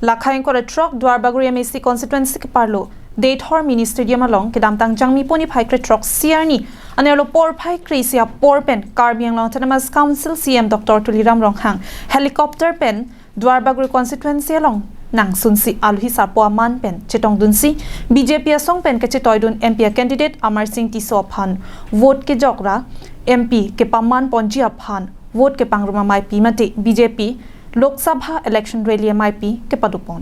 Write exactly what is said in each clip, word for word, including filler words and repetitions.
Lakhai ingkoi ra throk Duarbagori M A C constituency keparlo Deithor Mini Stadium along kedamtang Jangmi poni phai kre throk siarni anerlo porphai kre isi apor pen Karbi Anglong Autonomous Council C E M Doctor Tuliram Ronghang helicopter pen Duarbagori constituency along nangsunsi alohi sarpo aman pen chetongdunsi B J P asong pen kachetoidun M P a candidate Amarsing Tisso aphan vote kejok ra M P kepaman ponji aphan vote kepangrum ameipi mate B J P Lok Sabha election rally ameipi kepadopon.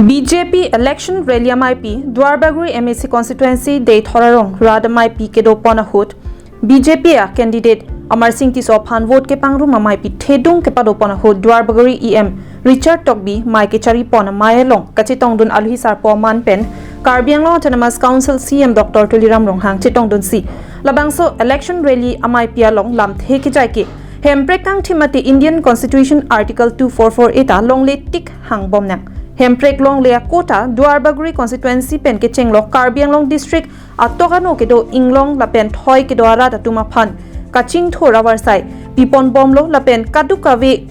B J P election rally ameipi Duarbagori M A C constituency Deithor arong rat ameipi kedopon ahut B J P a candidate Amarsing Tisso aphan vote kepangrum ameipi thedung kepadopon ahut Duarbagori E M Richard Tokbi mei kecharipon amei along kachetongdun alohi sarpo aman pen Karbi Anglong Autonomous Council C E M Doctor Tuliram Ronghang chetongdunsi labangso election rally ameipi along lamthe kejai ke hemprek kangthim mate Indian Constitution Article two four four A ta longle tik hangbom nang. Hemprek longle ako ta Duarbagori constituency pen kechenglok Karbi Anglong district atok ano kedo inglong lapen thoi kedo arat atum aphan kachingthur avarsai piponbomlo lapen kadokave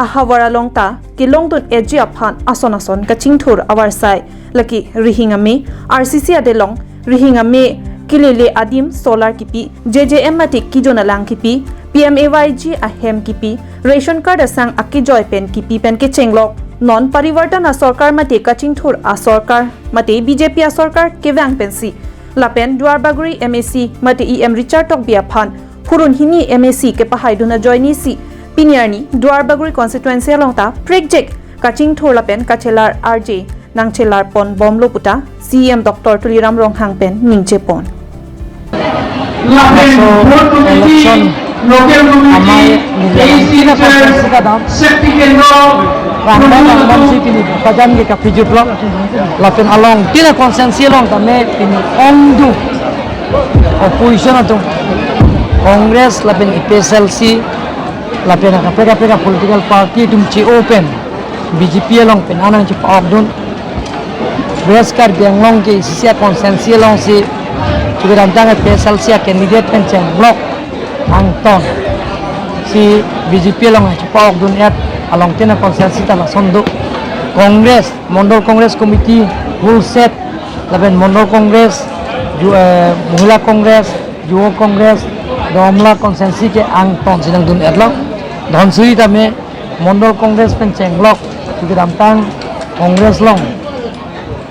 ahavar along ta kelongdun-eji aphan ason ason kachingthur avarsai lake rihing ame, R C C adelong, rihing ame kelele adim solar kipi, J J M mate kijun alang kipi, P M A Y G ahem kipi, ration card asang akejoi pen kipi pen kechenglok non parivartan asorkar mate kachingthur asorkar mate B J P asorkar kevang pensi lapen Duarbagori M A C mate E M Richard Tokbi aphan phurun hini M A C kepahaidun ajoinesi pini arni Duarbagori constituency along ta prekjek kachingthur lapen kachelar arje nangchelarponbomlo puta C E M Doctor Tuliram Ronghang pen ningje pon. Lapen Booth Committee, Local Committee, A C Church, Shakti Kendra, Rangda Rangdam si pini Bokajan ke kapijut lo. Lapen along tina constituency along tame pini ongdung opposition atum Congress lapen A P H L C lapen kaprek kaprek political party atum che-o pen B J P along pen anang chepa-okdun. West Karbi Anglong ke isi isi a constituency alongsi chukidamtang A P H L C a candidate pen chenglok angton si B J P along chepa-okdun-et along tina constituency ta lason do. Congress, Mondol Congress Committee, full set, lapen Mondol Congress, ju-, eh, Mohila Congress, Yuva Congress, Domla constituency ke angton si nangdun-etlo. Dhansiri tame Mondol Congress pen chenglok, chukidamtang Congress along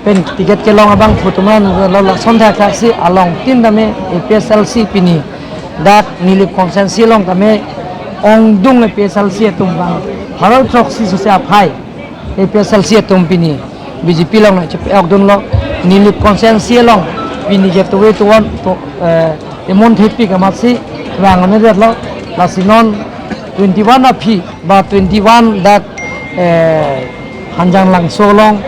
pen ticket kelong abangphu atum an lo lason thakthak si along tin tame A P H L C pini dak Nilip constituency along tame ongdung A P H L C atum bang pharo throksi sose aphai A P H L C atum pini B J P along nangchepa-okdunlo. Nilip constituency along pini ke tuwe tuwan to, eh, emon thepi kamatsi vang-un-edetlo. Lasi non twenty-one aphi ba twenty-one dak, eh, Hanjanglangso along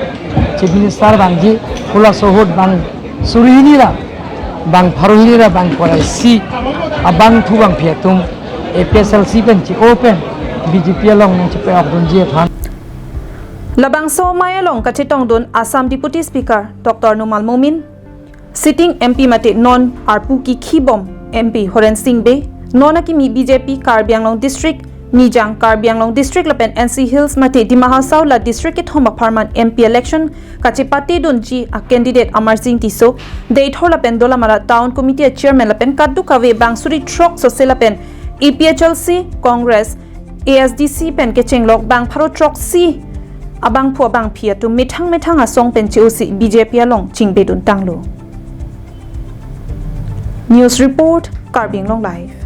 Chief Minister vangji, halaso ahut bang suri hini ra bang pharo hini ra bang kre-isi abangphu bangphi atum A P H L C pen che-o pen B J P along nangchepa-okdunji aphan. Labangso amei along kachetongdun Assam Deputy Speaker Doctor Numal Momin, sitting M P mate non arpu kikhibom M P Horen Sing Bey, non akimi B J P Karbi Anglong District, Nijang Karbi Anglong District lapen N C Hills mate Dima Hasao la district kethom apharman M P election kachepatedunji a candidate Amarsing Tisso, Deithor lapen Dolamara Town Committee a chairman lapen kadokave bang suri throk sose lapen A P H L C, Congress, A S D C pen kechenglok bang pharo throksi abangphu abangphi atum methang methang asong pen che-osi B J P along chingbeduntanglo. News report, Karbi Anglong Live.